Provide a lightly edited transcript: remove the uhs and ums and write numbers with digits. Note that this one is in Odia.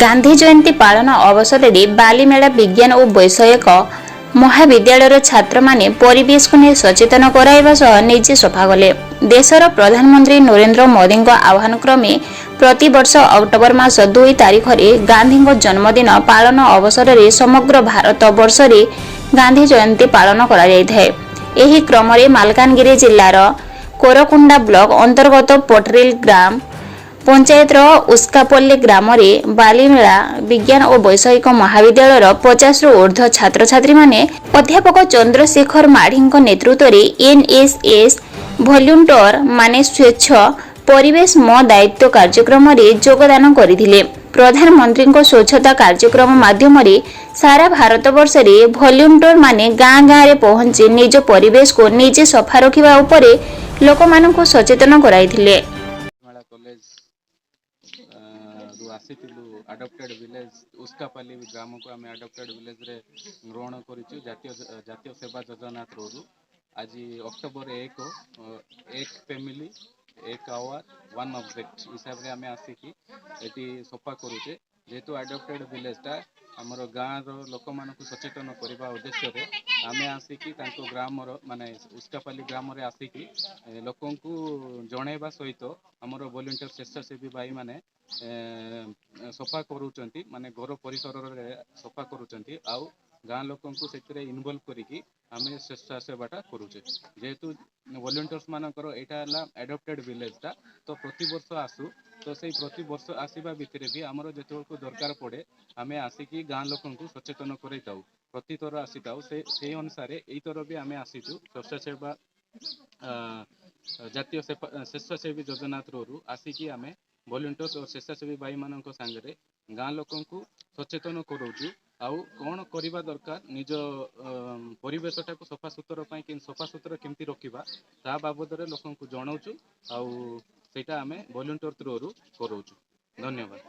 ଗାନ୍ଧୀ ଜୟନ୍ତୀ ପାଳନ ଅବସରରେ ବାଲିମେଳା ବିଜ୍ଞାନ ଓ ବୈଷୟିକ ମହାବିଦ୍ୟାଳୟର ଛାତ୍ରମାନେ ପରିବେଶକୁ ନେଇ ସଚେତନ କରାଇବା ସହ ନିଜେ ସଫା କଲେ। ଦେଶର ପ୍ରଧାନମନ୍ତ୍ରୀ ନରେନ୍ଦ୍ର ମୋଦିଙ୍କ ଆହ୍ୱାନ କ୍ରମେ ପ୍ରତିବର୍ଷ ଅକ୍ଟୋବର ମାସ 2 ତାରିଖରେ ଗାନ୍ଧୀଙ୍କ ଜନ୍ମଦିନ ପାଳନ ଅବସରରେ ସମଗ୍ର ଭାରତ ବର୍ଷରେ ଗାନ୍ଧୀ ଜୟନ୍ତୀ ପାଳନ କରାଯାଇଥାଏ। ଏହି କ୍ରମରେ ମାଲକାନଗିରି ଜିଲ୍ଲାର କୋରକୁଣ୍ଡା ବ୍ଲକ ଅନ୍ତର୍ଗତ ପଟରିଲ ଗ୍ରାମ ପଞ୍ଚାୟତର ଉସ୍କାପଲ୍ଲୀ ଗ୍ରାମରେ ବାଲିମେଳା ବିଜ୍ଞାନ ଓ ବୈଷୟିକ ମହାବିଦ୍ୟାଳୟର 50ରୁ ଉର୍ଦ୍ଧ୍ୱ ଛାତ୍ରଛାତ୍ରୀମାନେ ଅଧ୍ୟାପକ ଚନ୍ଦ୍ରଶେଖର ମାଢ଼ୀଙ୍କ ନେତୃତ୍ୱରେ ଏନ୍ଏସ୍ଏସ୍ ଭଲ୍ୟୁଣ୍ଟର ମାନେ ସ୍ୱଚ୍ଛ ପରିବେଶ ମୋ ଦାୟିତ୍ୱ କାର୍ଯ୍ୟକ୍ରମରେ ଯୋଗଦାନ କରିଥିଲେ। ପ୍ରଧାନମନ୍ତ୍ରୀଙ୍କ ସ୍ୱଚ୍ଛତା କାର୍ଯ୍ୟକ୍ରମ ମାଧ୍ୟମରେ ସାରା ଭାରତବର୍ଷରେ ଭଲ୍ୟୁଣ୍ଟର ମାନେ ଗାଁ ଗାଁରେ ପହଞ୍ଚି ନିଜ ପରିବେଶକୁ ନିଜେ ସଫା ରଖିବା ଉପରେ ଲୋକମାନଙ୍କୁ ସଚେତନ କରାଇଥିଲେ। ମେଳା କଲେଜ ରୁ ଆସିଥିଲୁ। ଆଡପ୍ଟେଡ୍ ଭିଲେଜ ଉସ୍କାପାଲି ଗ୍ରାମକୁ ଆମେ ଆଡପ୍ଟେଡ୍ ଭିଲେଜରେ ଗ୍ରହଣ କରିଛୁ ଜାତୀୟ ସେବା ଯୋଜନା ଥ୍ରୋରୁ। ଆଜି ଅକ୍ଟୋବର 1, ଏକ ଫ୍ୟାମିଲି ଏକ ଆୱାର ୱାନ୍ ଅବଜେକ୍ଟ ହିସାବରେ ଆମେ ଆସିକି ଏଠି ସଫା କରୁଛେ। ଯେହେତୁ ଆଡପ୍ଟେଡ୍ ଭିଲେଜଟା, ଆମର ଗାଁର ଲୋକମାନଙ୍କୁ ସଚେତନ କରିବା ଉଦ୍ଦେଶ୍ୟରେ ଆମେ ଆସିକି ତାଙ୍କ ଗ୍ରାମର, ମାନେ ଉସ୍କାପାଲି ଗ୍ରାମରେ ଆସିକି ଲୋକଙ୍କୁ ଜଣାଇବା ସହିତ ଆମର ଭଲେଣ୍ଟିୟର ସ୍ୱେଚ୍ଛାସେବୀ ଭାଇମାନେ ସଫା କରୁଛନ୍ତି, ମାନେ ଘର ପରିସରରେ ସଫା କରୁଛନ୍ତି ଆଉ ଗାଁ ଲୋକଙ୍କୁ ସେଥିରେ ଇନଭଲ୍ଭ କରିକି ଆମେ ସ୍ୱେଚ୍ଛାସେବାଟା କରୁଛେ। ଯେହେତୁ ଭଲେଣ୍ଟିୟର୍ସ ମାନଙ୍କର ଏଇଟା ହେଲା ଆଡପ୍ଟେଡ୍ ଭିଲେଜଟା, ତ ପ୍ରତିବର୍ଷ ଆସୁ। ତ ସେଇ ପ୍ରତିବର୍ଷ ଆସିବା ଭିତରେ ବି ଆମର ଯେତେବେଳକୁ ଦରକାର ପଡ଼େ, ଆମେ ଆସିକି ଗାଁ ଲୋକଙ୍କୁ ସଚେତନ କରାଇଥାଉ। ପ୍ରତିଥର ଆସିଥାଉ। ସେ ସେଇ ଅନୁସାରେ ଏଇଥର ବି ଆମେ ଆସିଛୁ। ସ୍ୱେଚ୍ଛାସେବା ଜାତୀୟ ସ୍ୱେଚ୍ଛାସେବୀ ଯୋଜନା ଥ୍ରୋରୁ ଆସିକି ଆମେ ଭଲେଣ୍ଟିୟର୍ସ ଓ ସ୍ୱେଚ୍ଛାସେବୀ ଭାଇମାନଙ୍କ ସାଙ୍ଗରେ ଗାଁ ଲୋକଙ୍କୁ ସଚେତନ କରାଉଛୁ ଆଉ କ'ଣ କରିବା ଦରକାର, ନିଜ ପରିବେଶଟାକୁ ସଫାସୁତୁରା ପାଇଁ, ସଫାସୁତୁରା କେମିତି ରଖିବା, ତା ବାବଦରେ ଲୋକଙ୍କୁ ଜଣାଉଛୁ ଆଉ ସେଇଟା ଆମେ ଭଲେଣ୍ଟିୟର ଥ୍ରୋରୁ କରାଉଛୁ। ଧନ୍ୟବାଦ।